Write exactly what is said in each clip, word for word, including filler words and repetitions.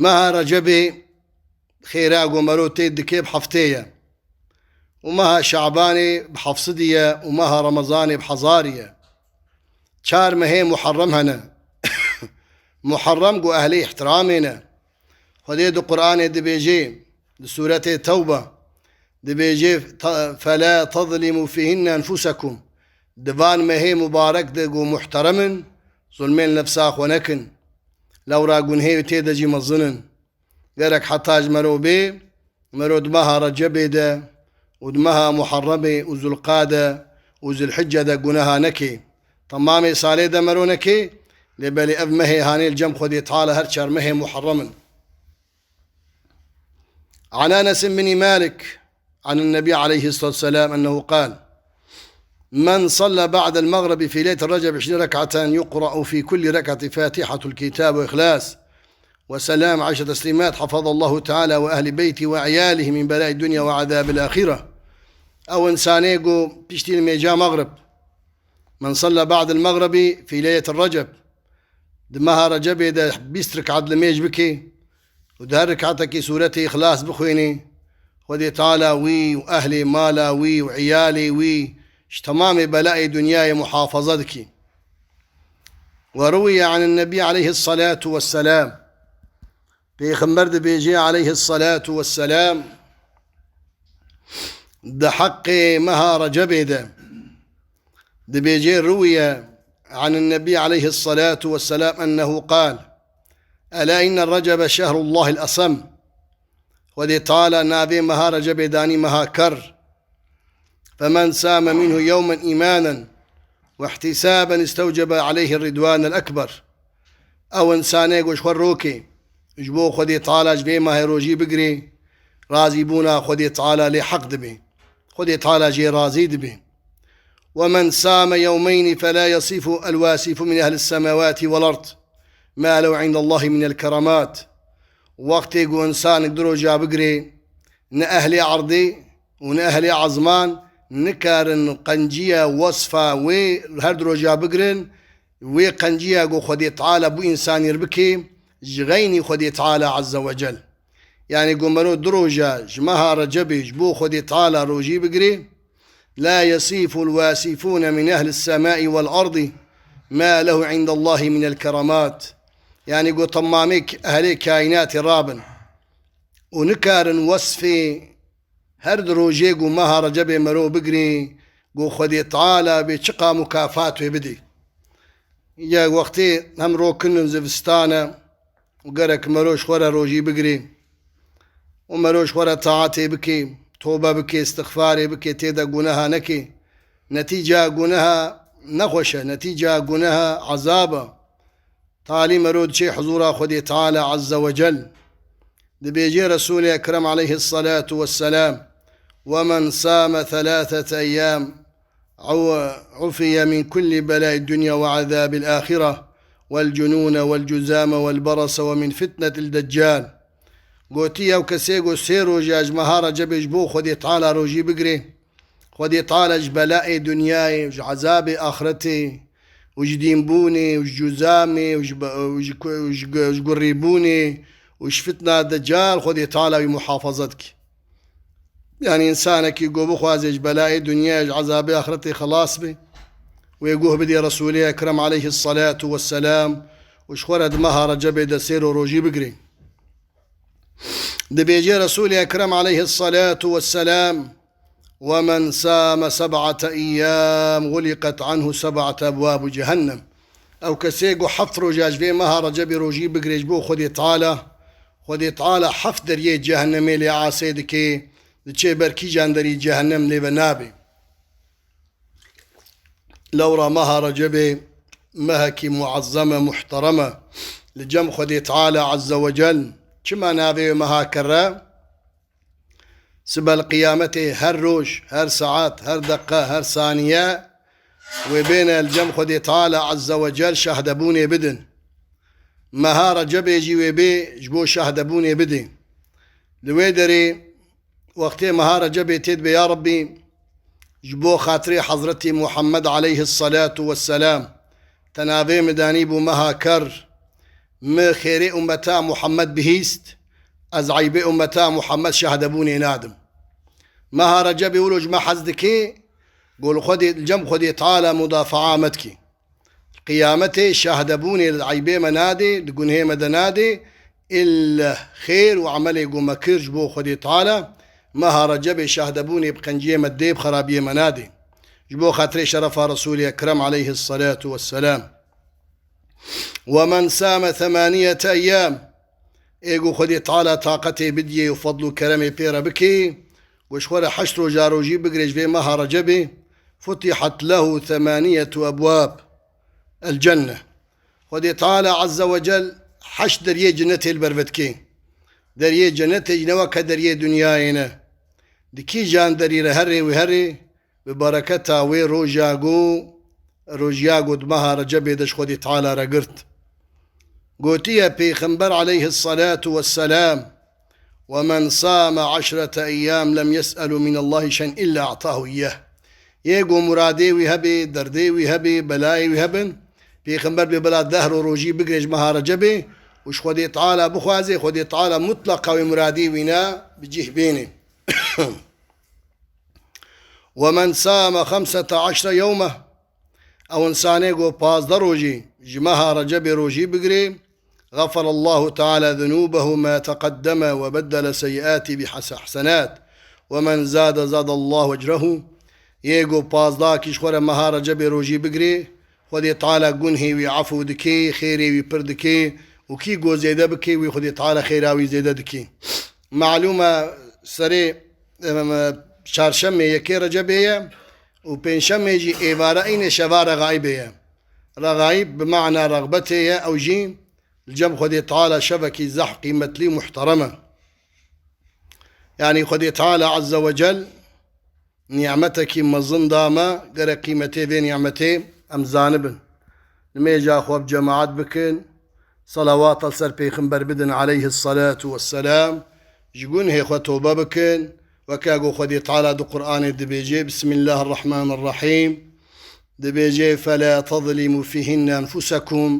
Meha Recebê xêra ku mero tê dikê bi heftê ye. Û meha Şabanê bi hefsidî ye û meha Remezanê bi hezarî ye. Çar mehê Muharrem hene. Muharrem ku ehlê îhtiramê ne. Xwedê di Qur'anê dibêjê, di sûretê Tewbe, dibêjê, "Fe-, fela tezlimû fîhinne enfusekum." Di van mehê mubarek de ku muhterem in, zulmên nefsa xwe nekin. Lewra gunhê wê tê de jî mezin in. Gerek heta ji mero bê, mero di meha Recebê de û di meha Muharremê û Zulqade û Zilhicce de guneha neke. Temamê salê de mero neke, lê belê ev mehê hanê li cem Xwedê Teala her çar mehê Muharrem in. عن أنس بن مالك عن النبي عليه الصلاة والسلام أنه قال: من صلى بعد المغرب في ليلة الرجب عشرين ركعة يقرأ في كل ركعة فاتحة الكتاب وإخلاص وسلام عشر تسليمات حفظ الله تعالى وأهل بيتي وعياله من بلاء الدنيا وعذاب الآخرة. Ew insanê ku piştî nimêja Mexrib, من صلى بعد المغرب في ليلة الرجب, di meha Recebê de bîst rekat nimêj bike û di her rekatekî sûretê Îxlas bixwêne, Xwedê Teala wî û ehlê mala wî û îyalê wî ji temamê belayê dinyayê muhafaza dike. وروي عن النبي عليه الصلاة والسلام, Pêxember dibêje aleyhissalatu vesselam, di heqê meha Recebê de dibêje, روي عن النبي عليه الصلاة والسلام أنه قال: ألا إن رجب شهر الله الأصم. Xwedê Teala navê meha Recebê danî meha ker. فمن صام منه يوما إيمانا واحتسابا استوجب عليه الرضوان الأكبر. Ew insanê ku ji xwe rokê, ji bo Xwedê Teala ji vê mehê rojî bigirê, razîbûna Xwedê Teala lê heq dibe. Xwedê Teala jê razî dibe. ومن صام يومين فلا يصف الواصف من أهل السماوات والأرض ما له عند الله من الكرامات. Wextê ku însanek du roja bigirê, ne ehlê erdê û ne ehlê ezman nikarin qenciya wesfa wê her du roja bigirin, wê qenciya ku Xwedê Teala bo însanî re bike, ji xeynî Xwedê Teala Azze ve Cel. Yanî ku mero du roja ji meha Recebê ji bo Xwedê Teala rojî bigirê, لا يصف الواصفون من أهل السماء والأرض ما له عند الله من الكرامات. Yanî ku temamê k-, ehlê kaînatê rabin û nikarin wesfê her di rojê ku meha Recebê mero bigirê, ku Xwedê Teala bê çiqa mukafat wê bidê. Ya wextê hem rokin in zivistan e û gerek mero ji xwe re rojî bigirê û mero ji xwe re taetê bikê, tobe bikê, istixfarê bikê, tê de guneha nekê. Netîca guneha nexweş e, netîca guneha ezab e. Talî mero diçê huzûra Xwedê Teala Azze ve Cel. Dibêje Resûlê Ekrem aleyhissalatu vesselam: ومن صام ثلاثة أيام عو-، عفي من كل بلاء الدنيا وعذاب الآخرة والجنون والجذام والبرص ومن فتنة الدجال. Gotî, ew kesê ku sê roja ji meha Recebê ji bo Xwedê Teala rojî bigirê, Xwedê Teala ji belayê dinyayê, ji ezabê axretê û ji dînbûnê û ji cûzamê û ji be-, û ji ku-, û ji gu-, ji gurîbûnê û ji fitna Decal Xwedê Teala wî muhafaza dike. Yanî însanekî ku bixwaze ji belayê dinyayê, ji ezabê axretê xelas be, wê guh bidê Resûlê Ekrem aleyhissalatu vesselam û ji xwe re di meha Recebê de sêr û rojî bigirê. Dibêje Resûlê Ekrem aleyhissalatu vesselam: ومن صام سبعة أيام غلقت عنه سبعة أبواب جهنم. Ew kesê ku heft roja ji vê meha Recebê rojî bigirê ji bo Xwedê Teala, Xwedê Teala heft deriyê cehennemê lê asê dike, diçê ber kîjan derî cehennem lê ve nabe. Lewra meha Recebê mehekî muezzem e, muhterem e. Li cem Xwedê Teala Azze ve Cel. Çima navê wê meha ker e? Sibel qiyametê her roj, her saet, her deqe, her saniye wê bêne li cem Xwedê Teala Azze ve Cel şahdebûnê bidin. Meha Recebê jî wê bê ji bo şahdebûnê bidê. Li wê derê wextê meha Recebê tê dibe, ya Rebbî, ji bo xatirê Hezretî Muhammed aleyhissalatu vesselam, te navê min danî bû meha ker, Min xêrê ummeta Muhammed bihîst, ez eybê ummeta Muhammed şahdebûnê nadim. Meha Recebê wilo ji me hez dike, go li Xwedê, li cem Xwedê Teala mudafaa me dike. Qiyametê şahdebûnê li eybê me nadê, li gunhê me de nadê, îlle xêr û emelê ku me kir ji bo Xwedê Teala, meha Recebê şahdebûnê bi qenciyê me dê, bi xerabiyê me nadê. Ji bo xatirê şerefa Resûlê Ekrem aleyhisselatu vesselam. ومن صام ثمانية أيام، ê ku Xwedê Teala taqetê bidiyê û fedl û keremê pê re bikê, ku ji xwe re heşt roja rojî bigirê ji vê meha Recebê, فتحت له ثمانية أبواب الجنة. Xwedê Teala Azze ve Cel heşt deriyê cenetê li ber ve dikê. Deriyê cenetê jî ne weke deriyê dinyayê ne. Di kîjan derî re herê wî herê, bi bereketa wê roja ku, rojiya ku di meha Recebê de ji Xwedê Teala re girt. Gotiye Pêxember aleyhisselatu vesselam, "ومن صام عشرة أيام لم يسأل من الله شيئا إلا أعطاه إياه." Yê ku muradê wî hebe, derdê wî hebe, belayê wî hebin, Pêxember bê bila deh ro rojî bigirê ji meha Recebê û ji Xwedê Teala bixwaze, Xwedê Teala mutleqa wê muradê wî ne bi cih bêne. "ومن صام خمسة عشر يوما." Ew însanê ku pazdeh rojî ji meha Recebê rojî bigirê, "غفر الله تعالى ذنوبه ما تقدم وبدل سيئاته بحس-، حسنات، ومن زاد زاد الله أجره." Yê ku pazdeh kî ji xwe re meha Recebê rojî bigirê, Xwedê Teala gunhê wî efû dike, xêrê wî pir dike û kî ku zêde bike, wî Xwedê Teala xêra wî zêde dike. Malûm e, serê, em, çarşemê yekê Recebê ye û pêncşemê jî êvara îne şeva Regaîbê ye. Regaîb bi mana rexbetê ye, ew jî li cem Xwedê Teala şevekî zehf qîmetlî û muhterem e. Yanî Xwedê Teala Azze ve Cel nîmetekî mezin da me, gerek qîmetê vê nîmetê em zanibin. Nimêja xwe bi cemaet bikin, selawat li ser Pêxember bidin aleyhisselatu vesselam, ji gunhê xwe tobe bikin, weke ku Xwedê Teala di Qur'anê dibêje, Bismillahirrahmanirrahîm, dibêje, "فلا تظلموا فيهن أنفسكم."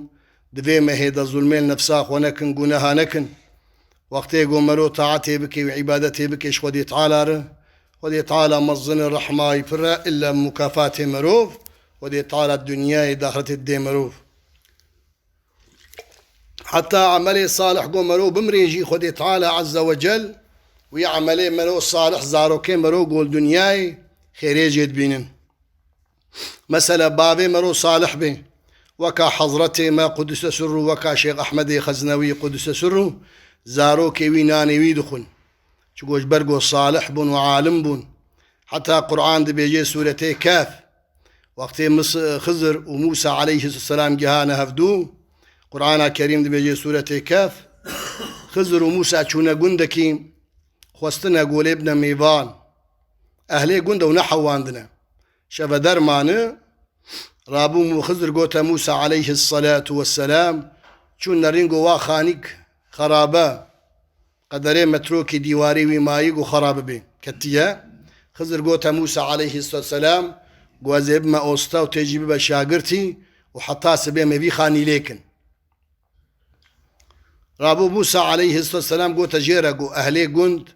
Di vê mehê de zulmê li nefsa xwe nekin, guneha nekin. Wextê ku mero taetê bike û îbadetê bike ji Xwedê Teala re, Xwedê Teala mezin e, rehma wî pir e, îlle mukafatê merov, Xwedê Teala dinyayê daxretê didê merov. Heta emelê salih ku mero bimrê jî Xwedê Teala Azze ve Cel wî emelê mero salih, zarokê mero ku li dinyayê xêrê jê dibînin. Mesela bavê mero salih bê, weka Hezretê me Qudise Sirru, weka Şêx Ehmedê Xeznewî Qudise Sirru, zarokê wî nanê wî dixwin. Çiku ji ber ku salih bûn û alim bûn. Heta Qur'an dibêje Sûretê Kehf, wextê Mis-, Xizir û Mûsa aleyhisselam gihane hevdû, Qur'ana Kerîm dibêje Sûretê Kehf, Xizir û Mûsa çûne gundekî, xwestine ku lê bine mêvan. Ehlê gund ew nehewandine. Şeveder mane, rabû Mû-, Xizir gote Mûsa aleyhisselatu vesselam, çûn nerîn ku wa xanîk xerabe, qederê metrokî dîwarê wî mayî ku xera bibe, ketiye. Xizir gote Mûsa aleyhisselam, ku ez ê bime osta û tê jî bibe şagirtî û heta sibê me vî xanî lêkin. Rabû Mûsa aleyhisselam gote jê re ku ehlê gund,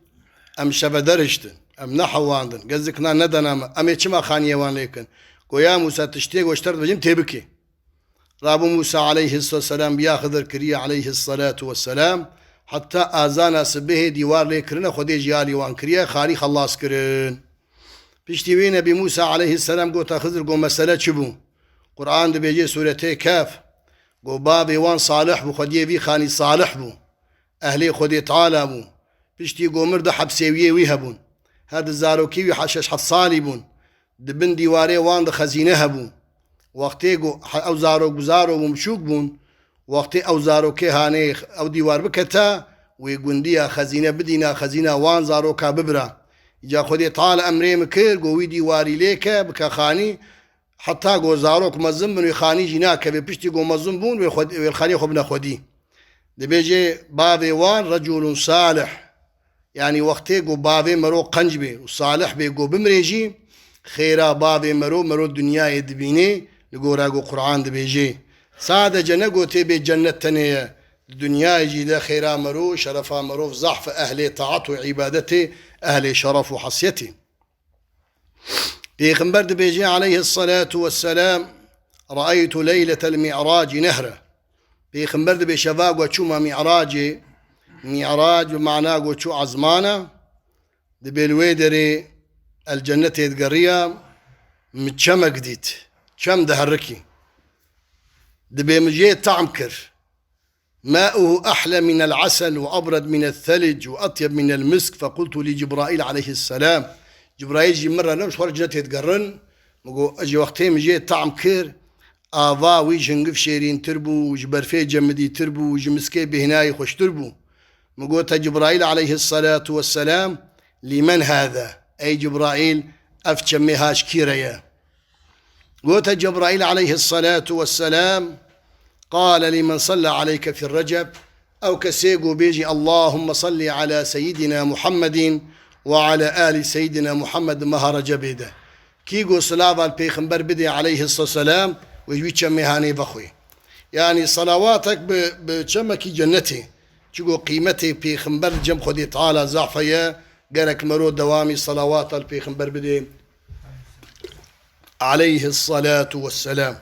em şeveder hiştin, em nehewandin, gezikna nedana me, em ê çima xaniyê wan lêkin? Go ya Mûsa, tiştê ku ji te re dibêjim tê bikê. Rabû Mûsa aleyhisselam biya Xizir kiriye aleyhisselatu vesselam, heta azana sibihê dîwar lê kirine, Xwedê jî alî wan kiriye, xanî xelas kirin. Piştî wî Nebî Mûsa aleyhisselam gote Xizir ku mesele çi bû? Qur'an dibêje Sûretê Kehf, Go bavê wan salih bû, xwediyê vî xanî salih bû. Ehlê Xwedê Teala bû. Piştî go mir di hepsê wiyê wî hebûn. Her di zarokî wî he-, şeş heft salî bûn. Di bin dîwarê wan di xezîne hebû. Wextê go he-, ew zarok bi zaro bûn, biçûk bûn. Wextê ew zarokê hanê ew dîwar bikete, wê gundiya xezîne bidîna, xezîna wan zaroka bibira. Îca Xwedê Teala emrê min kir, go wî dîwarî lê ke, bike xanî, Heta ku zarok mezin bin, wê xanî jî nakeve. Piştî ku mezin bûn, wê xwe, wê xanî xwe bine xwedî. Dibêje bavê wan reculun salih. Yanî wextê ku bavê mero qenc bê û salih bê ku bimrê jî, xêra bavê mero, mero dinyayê dibînê, li gora ku Qur'an dibêje. Sadece ne ku tê bê cennet tenê ye. Dinyayê jî de xêra merov, şerefa merov zehf e, ehlê taat û îbadetê, ehlê şeref û hesiyetê. Pêxember dibêje aleyhissalatu vesselam, "Re'eytu leyletel mi'raci nehre." Pêxember dibê şeva ku çûma mi'racê, mi'rac bi mana ku çû ezmana, dibê li wê derê el cennetê digeriya, min çemek dît. Çem diherikî. Dibê min jê tam kir. "Ma'uhu ahle minel asel ve abred minel thelic ve atyeb minel misk." Fequltu li Cibrail aleyhisselam. Cibrail jî min re ne, ji xwe re cennetê digerin. Min got, ji wextê min jê tam kir, ava wî ji hingiv şêrîntir bû, ji berfê cemidîtir bû, ji miskê bêhnayî xweştir bû. Min gote Cibrail aleyhisselatu vesselam, "Lîmen hâze?" Ey Cibrail, ev çemê ha ji kî re ye? Gote Cebraîl aleyhissalatu vesselam, "Qale limen salla aleyke fi Receb." Ew kesê ku bêjî, "Allahumme salli ala seyyidina Muhammedin ve ala ali seyyidina Muhammed" meha Recebê de. Kî ku silava li Pêxember bidê aleyhisselam, wê ji wî çemê hanê vexwê. Yanî salawatek bi, bi çemekî cennetê. Çigo qîmetê Pêxember li cem Xwedê Teala zaf heye, gerek mero dewamî salawata li Pêxember bidê. Aleyhissalatu vesselam.